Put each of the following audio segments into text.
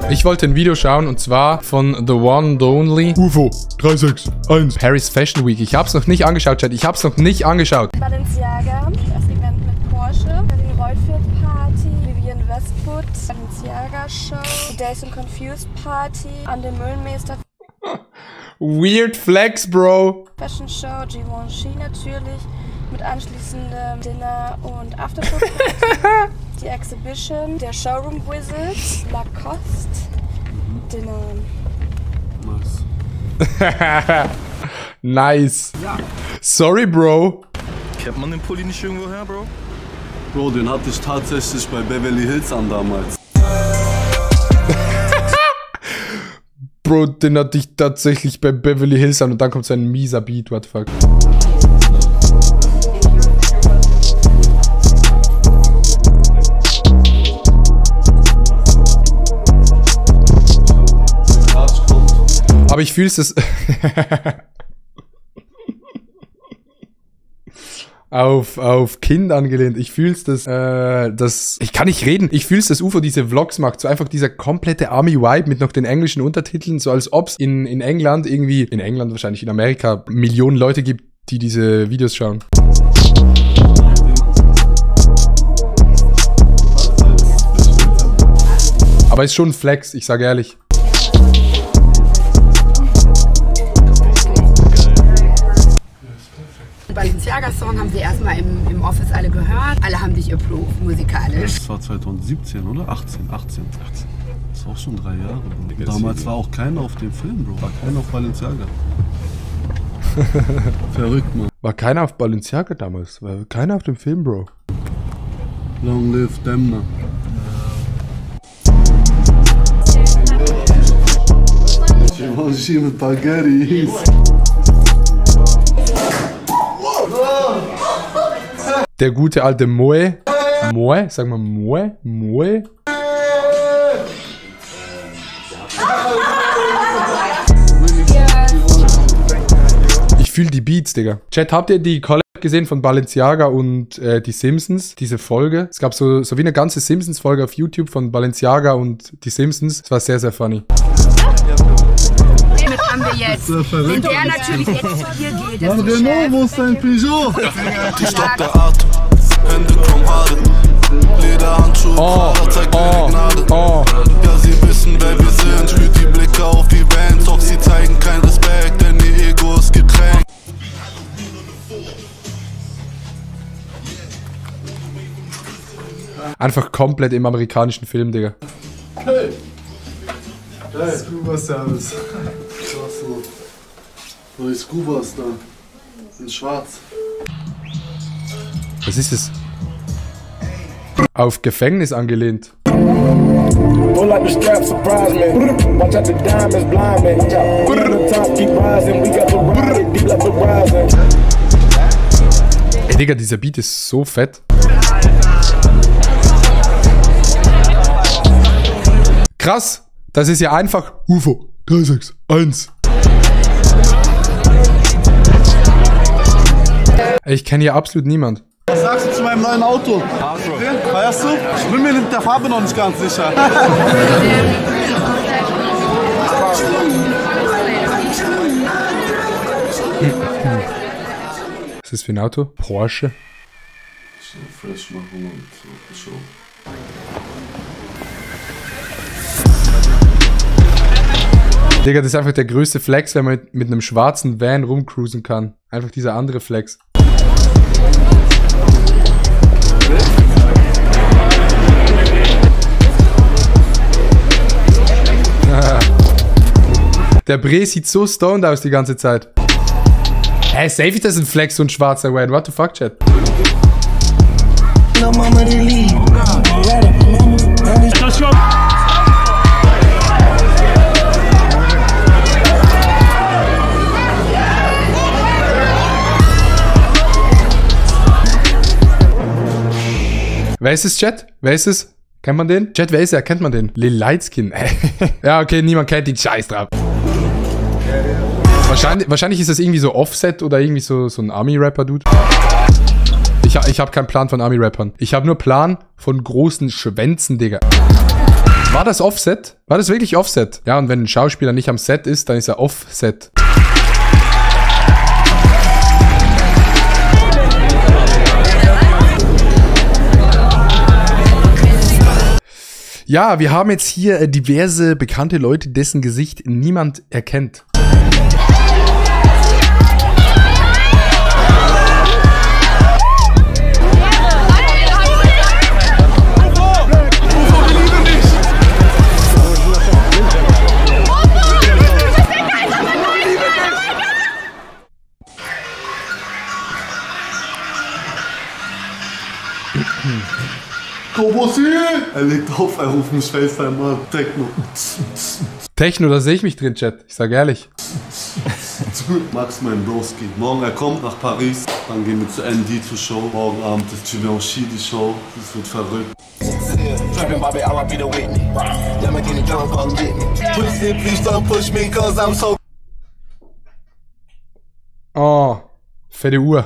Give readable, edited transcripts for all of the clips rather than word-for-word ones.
Ich wollte ein Video schauen und zwar von The One and Only UFO 361 Paris Fashion Week. Ich hab's noch nicht angeschaut, Chat. Ich hab's noch nicht angeschaut. Balenciaga, das Event mit Porsche, die Reutfield Party, Vivienne Westwood, Balenciaga Show, Days and Confused Party, an dem Müllmeister Weird Flex, Bro. Fashion Show, Givenchy natürlich, mit anschließendem Dinner und Aftershow die Exhibition, der Showroom Wizard, Lacoste, Dinner. Nice. Sorry, Bro. Kennt man den Pulli nicht irgendwo her, Bro? Bro, den hatte ich tatsächlich bei Beverly Hills an damals. Bro, den hatte ich tatsächlich bei Beverly Hills an und dann kommt so ein mieser Beat, what the fuck. Aber ich fühl's das... auf Kind angelehnt. Ich fühl's das... Ich kann nicht reden. Ich fühl's, dass UFO diese Vlogs macht. So einfach dieser komplette Army-Vibe mit noch den englischen Untertiteln. So als ob's in England irgendwie... In England wahrscheinlich, in Amerika Millionen Leute gibt, die diese Videos schauen. Aber ist schon ein Flex, ich sage ehrlich. Balenciaga-Song haben sie erstmal im Office alle gehört. Alle haben dich approved, musikalisch. Das war 2017, oder? 18. Das ist auch schon 3 Jahre, Bro. Damals war auch keiner auf dem Film, Bro. War keiner auf Balenciaga. Verrückt, Mann. War keiner auf Balenciaga damals? War keiner auf dem Film, Bro? Long live Demna. Givenchy mit Bagheris. Der gute alte Moe. Moe? Sag mal Moe? Moe? Ich fühle die Beats, Digga. Chat, habt ihr die Collab gesehen von Balenciaga und die Simpsons? Diese Folge? Es gab so wie eine ganze Simpsons-Folge auf YouTube von Balenciaga und die Simpsons. Es war sehr, sehr funny. Damit haben wir jetzt. Wenn der natürlich jetzt hier geht, ist Renault, wo ist dein Peugeot? Die Stadt der Art, Hände Chromade, Lederhandschuhe, zeigt ihre Gnade. Ja, sie wissen, wer wir sind, spürt die Blicke auf die Band, doch sie zeigen keinen Respekt, denn ihr Ego ist gekränkt. Einfach komplett im amerikanischen Film, Digga. Hey! Hey, Scuba Service. Neue Scubas da. In schwarz. Was ist es? Auf Gefängnis angelehnt. Ey, Digga, dieser Beat ist so fett. Krass, das ist ja einfach UFO 361. Ich kenne hier absolut niemand. Was sagst du zu meinem neuen Auto? Feierst du? Ich bin mir mit der Farbe noch nicht ganz sicher. Was ist das für ein Auto? Porsche. Fresh machen und so. Digga, das ist einfach der größte Flex, wenn man mit einem schwarzen Van rumcruisen kann. Einfach dieser andere Flex. Der Bre sieht so stoned aus die ganze Zeit. Hä, safe ist das ein Flex, so ein schwarzer Van. What the fuck, Chat? Wer ist es, Chat? Wer ist es? Kennt man den? Chat, wer ist er? Kennt man den? Lil Lightskin. Ja, okay, niemand kennt ihn. Scheiß drauf. Wahrscheinlich ist das irgendwie so Offset oder irgendwie so ein Army-Rapper-Dude. Ich hab keinen Plan von Army-Rappern. Ich habe nur Plan von großen Schwänzen, Digga. War das Offset? War das wirklich Offset? Ja, und wenn ein Schauspieler nicht am Set ist, dann ist er Offset. Ja, wir haben jetzt hier diverse bekannte Leute, dessen Gesicht niemand erkennt. Er legt auf, er ruft mich FaceTime an. Techno. Techno, da sehe ich mich drin, Chat. Ich sag ehrlich. Max, mein Broski. Morgen er kommt nach Paris, dann gehen wir zu ND zur Show. Morgen Abend ist Givenchy die Show. Das wird verrückt. Oh, fette Uhr.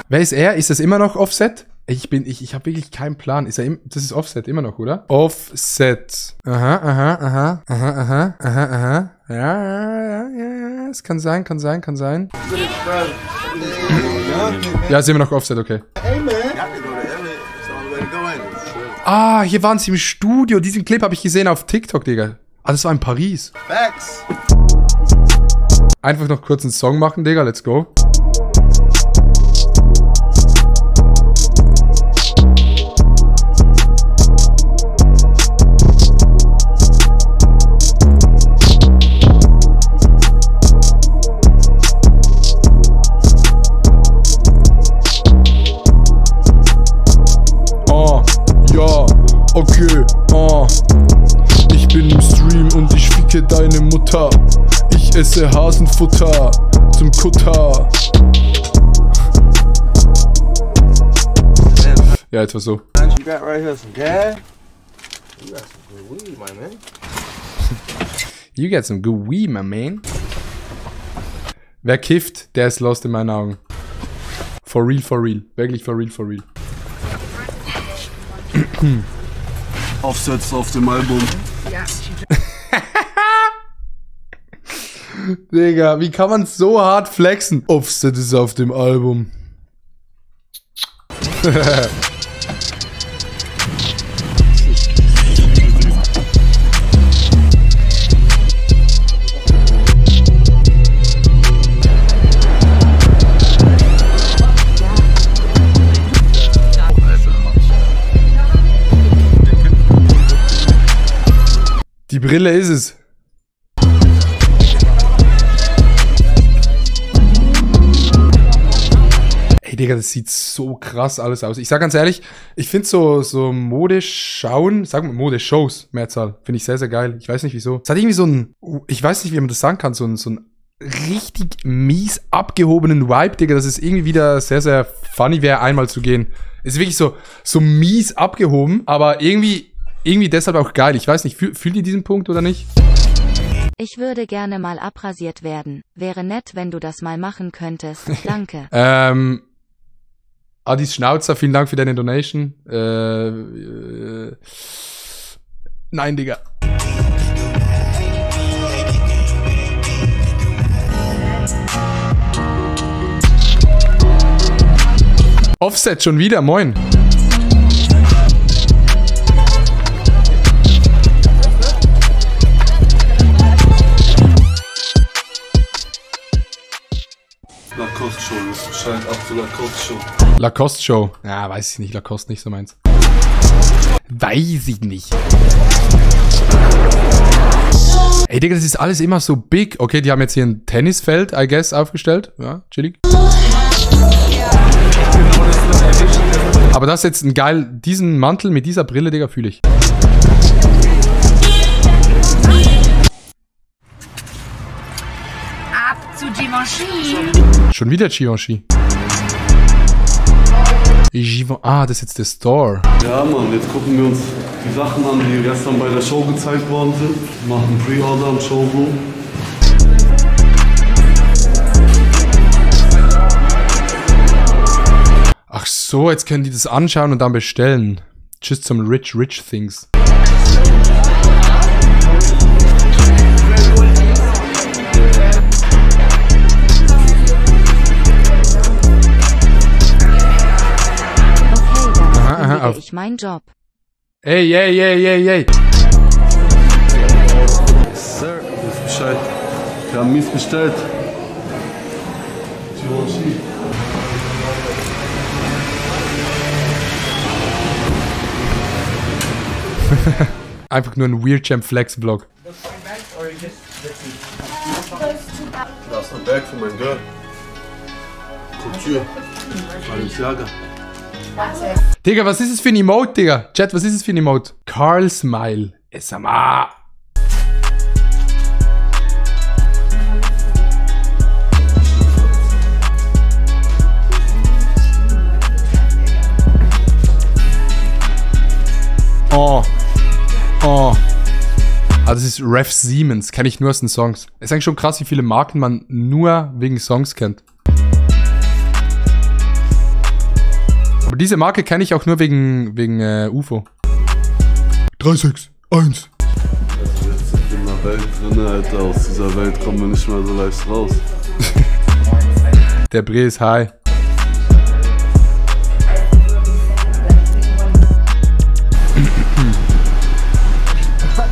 Wer ist er? Ist das immer noch Offset? Ich habe wirklich keinen Plan. Das ist Offset immer noch, oder? Offset. Aha. Ja. Es kann sein. Ja, ist immer noch Offset, okay. Ah, hier waren sie im Studio. Diesen Clip habe ich gesehen auf TikTok, Digga. Ah, das war in Paris. Facts. Einfach noch kurz einen Song machen, Digga. Let's go. Oh, ja, okay, oh. Ich bin im Stream und ich ficke deine Mutter. Ich esse Hasenfutter zum Kutter. Ja, etwa so. You got some good weed, my man. Wer kifft, der ist lost in meinen Augen. For real, for real. Wirklich for real, for real. Aufsätze auf dem Album. Ja. Digga, wie kann man so hart flexen? Offset ist auf dem Album. Die Brille ist es. Ey, Digga, das sieht so krass alles aus. Ich sag ganz ehrlich, ich finde so Modeschauen, sagen wir Modeshows, Mehrzahl, finde ich sehr, sehr geil. Ich weiß nicht wieso. Es hat irgendwie so ein, ich weiß nicht, wie man das sagen kann, so ein richtig mies abgehobenen Vibe, Digga, dass es irgendwie wieder sehr, sehr funny wäre, einmal zu gehen. Es ist wirklich so mies abgehoben, aber irgendwie deshalb auch geil. Ich weiß nicht, fühlt ihr diesen Punkt oder nicht? Ich würde gerne mal abrasiert werden. Wäre nett, wenn du das mal machen könntest. Danke. Adis Schnauzer, vielen Dank für deine Donation. Nein, Digga. Offset schon wieder, moin. Lacoste Show, das scheint ab zur Lacoste Show. Lacoste Show. Ja, weiß ich nicht. Lacoste nicht so meins. Weiß ich nicht. Ey, Digga, das ist alles immer so big. Okay, die haben jetzt hier ein Tennisfeld, I guess, aufgestellt. Ja, chillig. Aber das ist jetzt ein geil, diesen Mantel mit dieser Brille, Digga, fühle ich. Ab zu Givenchy. Schon wieder Givenchy. Ah, das ist jetzt der Store. Ja, Mann, jetzt gucken wir uns die Sachen an, die gestern bei der Show gezeigt worden sind. Wir machen Pre-Order am Showroom. so, jetzt können die das anschauen und dann bestellen. Tschüss zum Rich Things. Auf ich mein Job. Ey. Sir, ist Bescheid. Wir haben mies bestellt. Givenchy. Einfach nur ein Weird Champ Flex Vlog. Das ist ein Bag für mein Girl. Couture. Balenciaga. Digga, was ist es für ein Emote, Digga? Chat, was ist es für ein Emote? Carl Smile. SMA. Oh. Ah, das ist Ref Siemens. Kenne ich nur aus den Songs. Ist eigentlich schon krass, wie viele Marken man nur wegen Songs kennt. Aber diese Marke kenne ich auch nur wegen UFO. 361. Also jetzt sind wir in der Welt drin, Alter. Aus dieser Welt kommen wir nicht mehr so leicht raus. Der Bre ist high.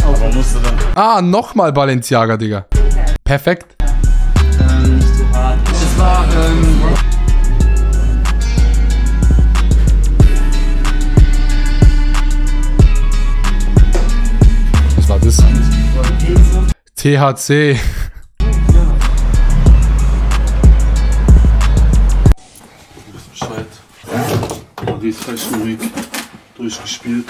Aber musst du dann... Ah, nochmal Balenciaga, Digga. Perfekt. Nicht so hart. Es war, Was war das? THC. Bescheid. Paris Fashion Week durchgespielt.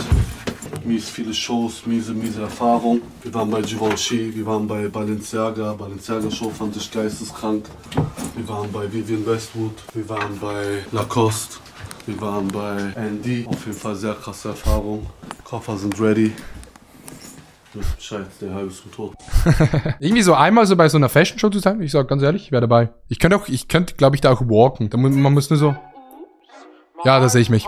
Mies viele Shows, miese Erfahrung. Wir waren bei Givenchy, wir waren bei Balenciaga. Balenciaga Show fand ich geisteskrank. Wir waren bei Vivienne Westwood, wir waren bei Lacoste, wir waren bei Andy. Auf jeden Fall sehr krasse Erfahrung. Koffer sind ready. Du weißt Bescheid, der halbe ist tot. Irgendwie so einmal so bei so einer Fashion Show zu sein, ich sag ganz ehrlich, ich wäre dabei. Ich könnte, glaube ich, da auch walken. Man muss nur so... Ja, da sehe ich mich,